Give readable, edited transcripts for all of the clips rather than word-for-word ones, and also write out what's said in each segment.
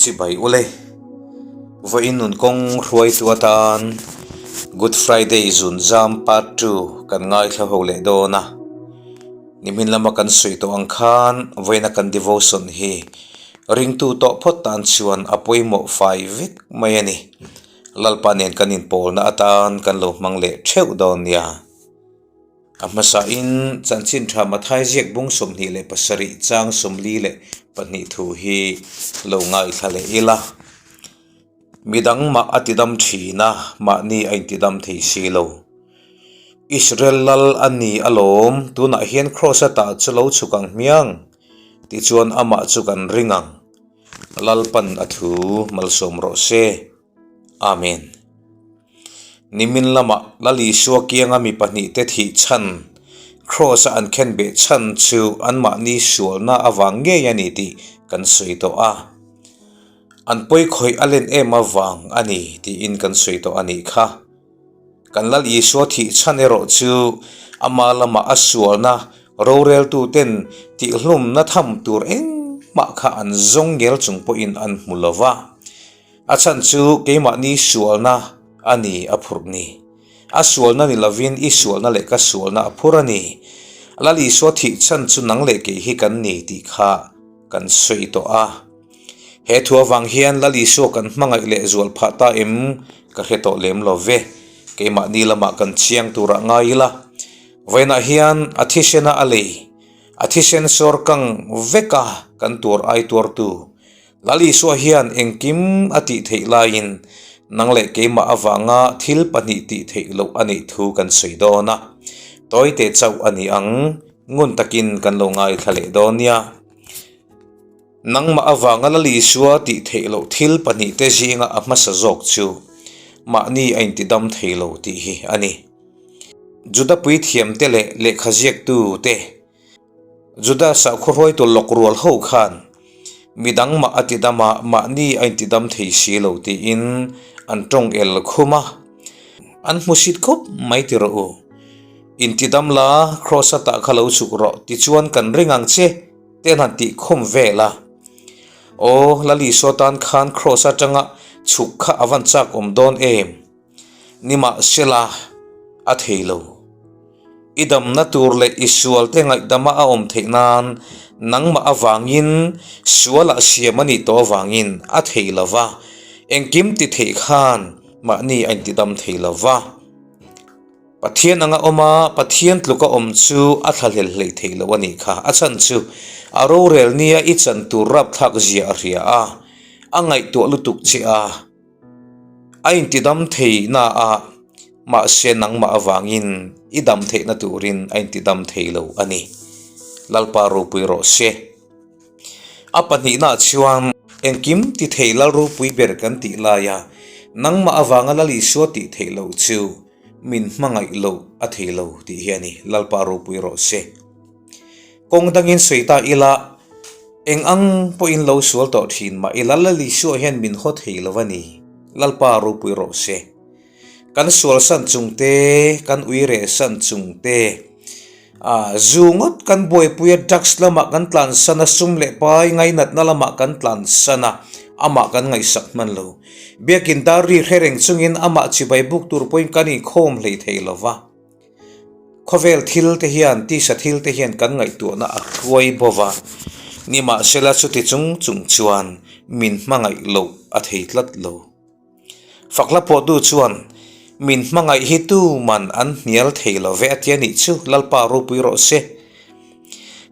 Chibai ule. Vawiin nun kawng hruaitu atan Good Friday zunzam part 2 kan ngaithla ho leh dawn a. Nimin lama kan sawi tawh ang khan vawiina kan devotion hi ringtu tawh phawt tan chuan a pawimawh fai vek mai a ni. Lalpa nen kan inpawlna atan kan lo hmang leh theuh dawn nia. A hmasain chanchin tha Mathai ziak bung 27 chang 42 thu hi lo ngaithla leh ila. Midang mah a tidam thin a, mahni a intidam thei si lo. Israel lal a ni alawm, tunah hian Kraws ata chu lo chhuk ang hmiang, tichuan amah chu kan ring ang. Lalpan a thu malsawm rawh se. Amen. Nimin lamah Lal Isua kianga mi pahnihte thih chhan, Kraws-a an khenbeh chhan chu anmahni sualna avang ngei a ni tih kan sawi tawh a. An pawikhawih a len em avang a ni tiin kan sawi tawh a nih kha. Kan Lal Isua thih chhan erawh chu ama lama a sualna roreltuten tihhlumna tham tur engmah kha an zawng ngel chung pawhin an hmu lo va. A chhan chu keimahni sualna a ni a phurh ni. A sualna ni lovin i sualna leh ka sualna a phur a ni. Lal Isua thih chhan chu nang leh kei hi kan ni tih kha kan sawi tawh a. He thu avang hian Lal Isua kan hmangaih leh zual phah ta em ka hre tawh lem lo ve. Keimahni lamah kan chiang turah ngai ila. Vawiinah hian a thisena a lei, a thisen sawr kang veka kan tuar ai tuartu Lal Isua hian engkim a tih theih laiin nang leh keimah avanga thil pahnih tih theih loh a nih thu kan sawi dawn a. Tawite chauh a ni ang, ngun takin kan lo ngaithla leh dawn nia. Nangmah avanga Lal Isua tih theih loh thil pahnihte zinga a hmasa zawk chu mahni a intidam thei lo tih hi a ni. Juda puithiamte leh lehkhaziaktute Juda sakhaw hruaitu lawk rual ho khan midang mah a tidam a, mahni a intidam thei si lo tiin an tawng el khum a. An hmusit khawp mai ti rawh u. Intidam la, Kraws atah kha lo chhuk rawh tichuan kan ring ang che te an han tih khum vel a. Aw, Lal Isua tan khan Kraws atanga chhuk kha a van chak awm dawn em? Nimahsela, a thei lo. I damna tur leh i sualte ngaihdama a awm theih nan nangmah avangin sualah siam a nih tawh avangin a thei lo va, engkim ti theih khan mahni a intidam thei lo va. Pathian anga awm a, Pathian tluka awm chu a thlahlel hleih theih loh a nih kha. A chhan chu a rorel nia i chan tur rapthlak zia a hria a, a ngaihtuah lutuk che a. A intidam theihna a, mahse nangmah avangin i dam theihna turin a intidam thei lo a ni. Lalpa ropui rawh se. A pahnihnaah chuan engkim ti thei Lal ropui ber kan tih laia nangmah avanga Lal Isua tih theih loh chu min hmangaih loh a thei lo tih hi a ni. Lalpa ropui rawh se. Kawng dangin sawi ta ila, eng ang pawhin lo sual tawh thin mah ila Lal Isua hian min haw thei lo a ni. Lalpa ropui rawh se. Kan sual san chung te, kan ui reh san chung te, ah zu ngawt kan buaipui a, drugs lamah kan tlan san a, sum leh pai ngainatna lamah kan tlan san a, amah kan ngaihsak hman lo. Biakin dar ri hre reng chungin amah chibai buk tur pawhin kan inkhawm hlei thei lo va. Khawvel thil te hian, tisa thil te hian kan ngaihtuahna a hruai bo va, nimahsela chuti chung chung chuan min hmangaih loh a thei tlat lo. Fakhla pawhtu chuan, Min hmangaih hi tuman an hnial thei lo ve a ti a nih chu, Lalpa ropui rawh se.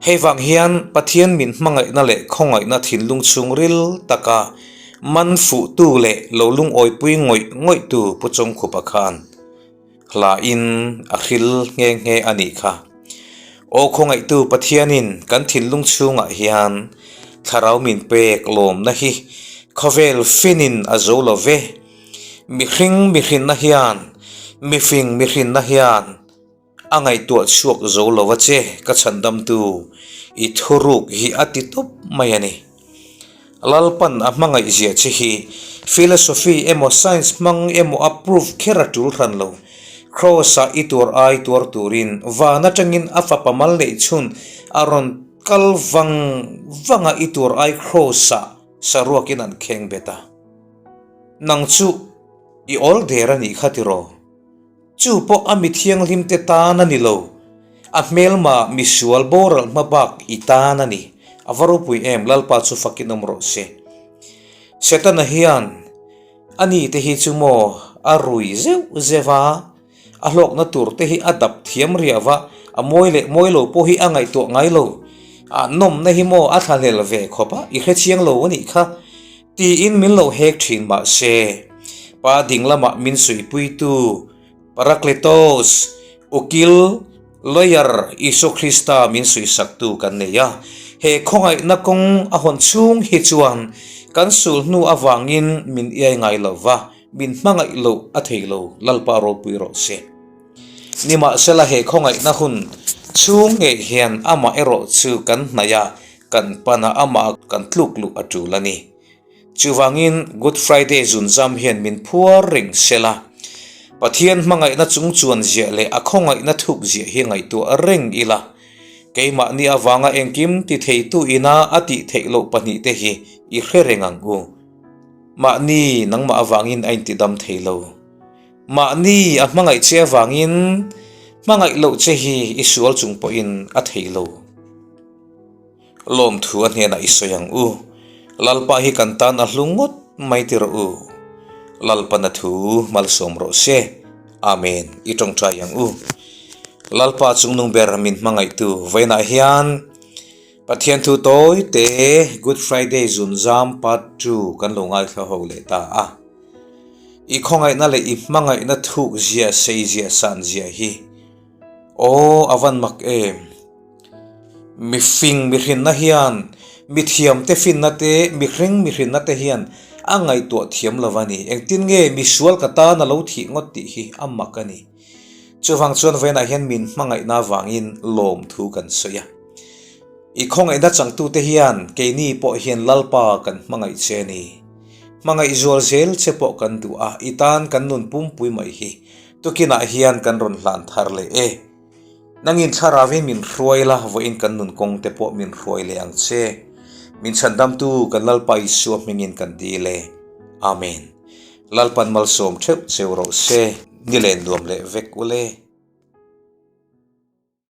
Hei vang hian Pathian min hmangaihna leh khawngaihna thinlung chhungril taka man fuhtu leh lo lungawipui ngawih ngawihtu Pu Chawngkhupa khan, Hla in a hril nghe nghe a nih kha. Aw khawngaihtu Pathianin kan thinlung chhungah hian thlarau min pek lawmna hi khawvel finin a zo lo ve. Mihring mihrinna hian, mifing mihrinna hian a ngaihtuah chhuak zo lo a che ka chhandamtu i thuruk hi a ti tawp mai a ni. Lalpan a hmangaih zia che hi philosophy emaw science hmang emaw a prove kher a tul hran lo. Kraws-ah i tuar ai tuar turin van atangin a fapa mal neih chhun a rawn kal vang vang a i tuar ai kraws-ah. Saruakin an kheng bet a. Nang chu i awl der a nih kha tiraw? Chu pawh a mi thianghlimte tan a ni lo, a hmelma misual boral hma bak i tan a ni. A va ropui em, Lalpa chu fakin awm rawh se. Setana hian a ni te hi chu maw a rui zeuh zeuh a, a hlawkna tur te hi a dap thiam riau a, a mawi leh mawi lo pawh hi a ngaihtuah ngai lo. A nawmna hi maw a thlahlel ve khawp a, i hrechiang lo a nih kha. Tiin min lo hek thin mah se, pa ding lamah min suihpuitu Parakletos, ukil, lawyer, Isua Krista min suihsaktu kan nei a. He khawngaihna kawng a hawn chhung hi chuan kan sul hnu avangin min iai ngai lo va, min hmangaih loh a thei lo, Lalpa ropui rawh se. Nimahsela he khawngaihna hun chhung ngei hian amah erawh chu kan hnaih a, Kan pana amah kan tluk luh a tul a ni. Chuvangin Good Friday zunzam hian min phuar reng sela, Pathian hmangaihna chung chuan ziah leh a khawngaihna thuk ziah hi ngaihtuah reng ila, keimahni avanga engkim ti theitu ina a tih theih loh pahnihte hi i hre reng ang u. Mahni nangmah avangin a intidam thei lo. Mahni a hmangaih che avangin hmangaih loh che hi i sual chung pawhin a thei lo. Lawmthu a hnenah i sawi ang u. Lalpa hi kan tan a hlu ngawt mai ti rawh u. Lalpana thu malsawm rawh se. Amen. I tawngtai ang u. Lalpa chungnung ber min hmangaihtu vawiinah hian Pathian thu tawi te Good Friday zunzam part 2 kan lo ngaithla ho leh ta a. I khawngaihna leh i hmangaihna thuk zia sei zia san zia hi aw a van mak em. Mifing mihrinna hian mithiamte finna te, mihring mihrinna te hian a ngaihtuah thiam lo a ni. Engtin nge misual ka tan a lo thih ngawt tih hi a mak a ni. Chuvang chuan vawiinah hian min hmangaihna avangin lawmthu kan sawi a. I khawngaihna changtute hian keini pawh hian Lalpa kan hmangaih che a ni. Hmangaih zual zel che pawh kan duh a, i tan kan nun pumpui mai hi tukinah hian kan rawn hlan thar leh e. Nangin thlarauin min hruai la, vawiin kan nun kawng te pawh min hruai leh ang che. Min chhandamtu kan Lalpa Isua hmingin kan dil e. Amen. Lalpan malsawm theuh cheu rawh se. Ni len nuam leh vek ule.